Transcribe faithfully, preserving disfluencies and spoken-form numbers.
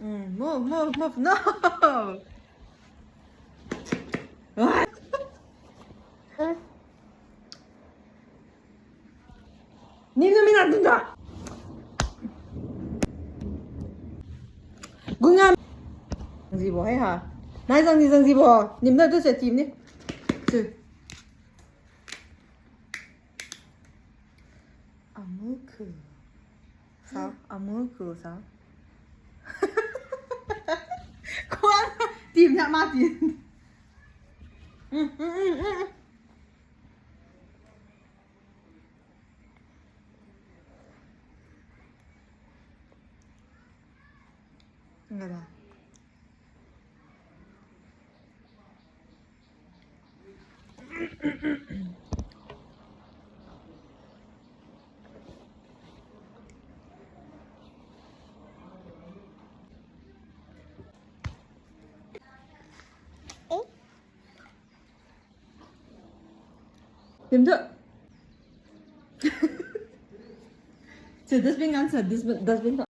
Mm, move, move, move. No. Nim na mi na dun da. Gunga. Zangzi bo hei ha. Nai zangzi, zangzi bo. Nim na tu se team ni. Chu. Amul khu. Sa, amul khu sa. Kwan, team na ma team. Mm, mm, mm, mm. Nga da. Nim tu. Chu dustbin kan sa, dustbin, dustbin tu.